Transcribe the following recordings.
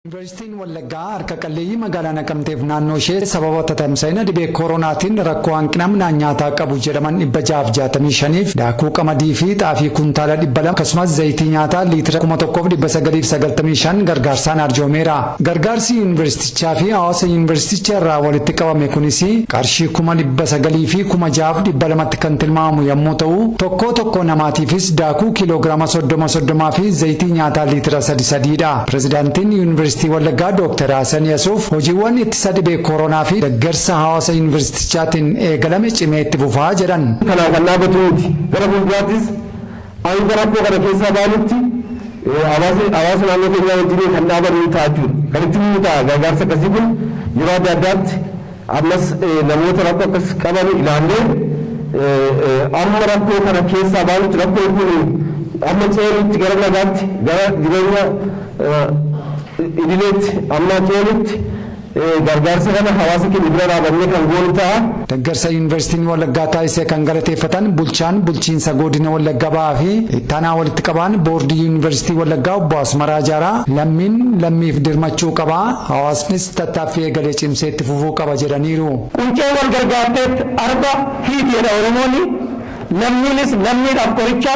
Yuunivarsiitiin Wallaggaa harka qalleeyyii magaalaa Naqamteef naannoo ishee sababa tatamsa'ina dhibee koronaatiin rakkoo hanqina midhaan nyaataa qabu jedhaman 665f daakuu qamadii fi xaafii kuntaala 200 akkasumas zayitii nyaataa liitira 1995 gargaarsaan arjoomeera. Gargaarsi yuunivarsiitichaa fi hawaasa yuunivarsiiticha irraa walitti qabame kunis qarshii 906,200tti kan tilmaamamu yommuu ta'u, tokkoo tokkoo namaatiifis daakuu kiiloogiraama 30 30 fi zayitii nyaataa liitira sadi sadiidha. Pirezidaantiin Yuunivarsiitii Wallaggaa Dooktar Hasan Yasuuf hojiiwwan ittisa dhibee koronaa fi deeggarsa hawaasa yuunivarsiitichaatiin eegalame cimee itti fufaa jedhan. Kanaan kan dhaabbatu miti. Gara fuulduraattis hanga rakkoo kana keessaa baanutti hawaasa naannoo keenyaa wajjin kan dhaabannu ta'a jechuudha. Kan itti fufu ta'a. Gargaarsa akkasii kun yeroo adda addaatti ammas namoota rakkoo akkas qaban ilaallee, amma rakkoo kana keessaa baanutti, rakkoon kun amma ceerutti, gara nagaatti, gara jireenya idileetti amma ceerutti gargaarsa kana hawaasa keenya bira dhaabannee kan goonu ta'a. Deeggarsa Yuunivarsiitiin Wallaggaa taasise kan galateeffatan bulchaan bulchiinsa godina Wallaggaa Bahaa fi ittaanaa walitti qabaan boordii Yuunivarsiitii Wallaggaa obbo Asmaraa Jaaraa, lammiin lammiif dirmachuu qaba, hawaasnis tattaaffii eegalee cimsee itti fufuu qaba jedhaniiru. Quncee wal gargaarteet arba hiiteedha Oromooni. Lammiinis lammiidhaaf qoricha.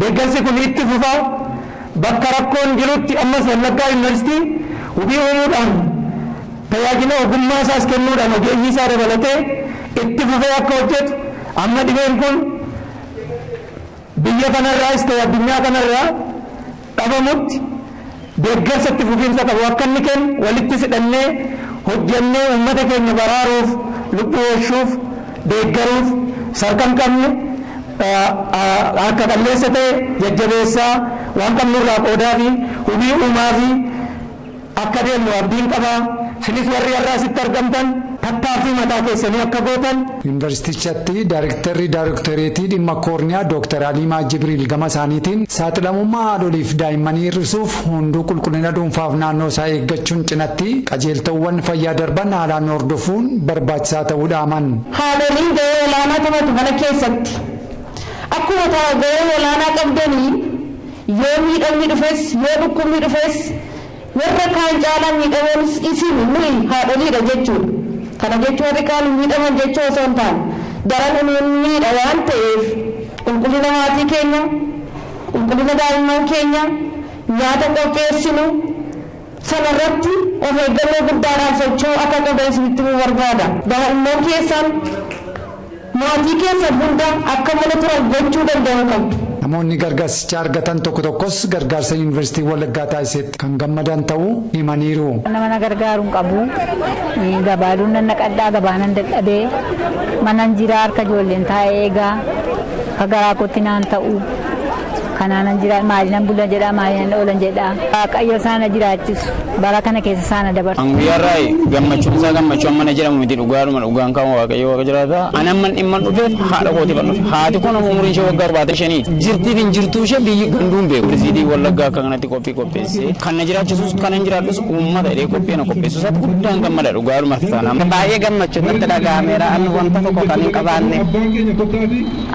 Deeggarsi kun itti fufaa. Bakka rakkoon jirutti ammas Wallaggaa Yuunivarsiitii hubii uumuudhaan, tajaajila ogummaa isaas kennuudhaan, ogeeyyii isaa dabalatee itti fufee akka hojjetu, amma dhibeen kun biyya kanarraas ta'e addunyaa kanarraa dhabamutti deeggarsa itti fufiinsa qabu akka inni kennu, walitti sidhannee hojjennee uummata keenya baraaruuf, lubbuu oolchuuf, deeggaruuf, sarka hin qabne, harka qalleessa ta'e jajjabeessaa, waan qabnurraa qoodaa fi hubii uumaa fi akka deemnu abdiin qabaa. Isinis warri har'aa asitti argamtan tattaaffii mataa keessanii akka gootan. Yuunivarsiitichatti Daayirektarri Daayirektoreetii dhimma koorniyaa Dooktar Aliimaa Jibriil gama isaaniitiin, saaxilamummaa haadholiif daa'immanii hir'isuuf hunduu qulqullina dhuunfaaf naannoo isaa eeggachuun cinatti qajeeltowwan fayyaa darban haalaan hordofuun barbaachisaa ta'uu dhaaman. Haadholiin gahee olaanaa taphatu mana keessatti. Akkuma gahee olaanaa qabdanii, yoo miidhamni dhufes, yoo dhukkubni dhufes, warra kaan caalaa miidhamoon isin, nuyi haadholiidha jechuudha. Kana jechuun warri kaan miidhaman jechuu osoo hin taane, daran nuun miidha waan ta'eef, qulqullina maatii keenya, qulqullina daa'imman keenya, nyaata qopheessinu sanarratti of eeggannoo guddaadhaan socho'uu akka qaban isinitti himuu barbaada. Daa'imman keessan, maatii keessan hunda akka mana turan gochuu danda'uu qabdu. Namoonni gargaarsicha argatan tokko tokkos gargaarsa Yuunivarsiitii Wallaggaa taasisetti kan gammadan ta'uu himaniiru. Nama na gargaaru hin qabu. Gabaaluun nan naqadhaa, gabaa nan dadhabee manan jira, harka ijoolleen taa'ee eegaa ka garaa kootti naan ta'u. Kanaanan jira, maalinan bula jedha, maalinan oolan jedha. Waaqayyo isaana jiraachisu, bara kana keessa isaana dabarsu. Guyyaarraa gammachuun isaa gammachuu amma jedhamu miti, dhugaadhuma dhugaan kan Waaqayyo Waaqa jiraata. Ani amma dhimma dhufeef haadha kootiif an dhufe. Haati kun umuriin ishee waggaa 75 jirtiif hin jirtuu ishee biyyi ganduun beeku. Yuunivarsiitii Wallaggaa akka kanatti qophii qopheessee kan na jiraachisus, kan hin jiraadhus uummata jedhee qophii na qopheessu isaatti guddaan gammada, dhugaadhuma taanaan. Baay'ee gammachuu natti dhaga'ameera. Ani wanta tokko kan hin qabaanne.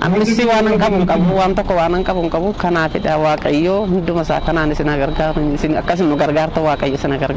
Ammas waan hin qabu hin qabu, waan tokko waan hin qabu hin qabu. Kanaafidha, Waaqayyo hunduma isaa kanaan isin gargaaru, isin akkas nu gargaarta, Waaqayyo isin gargaaru.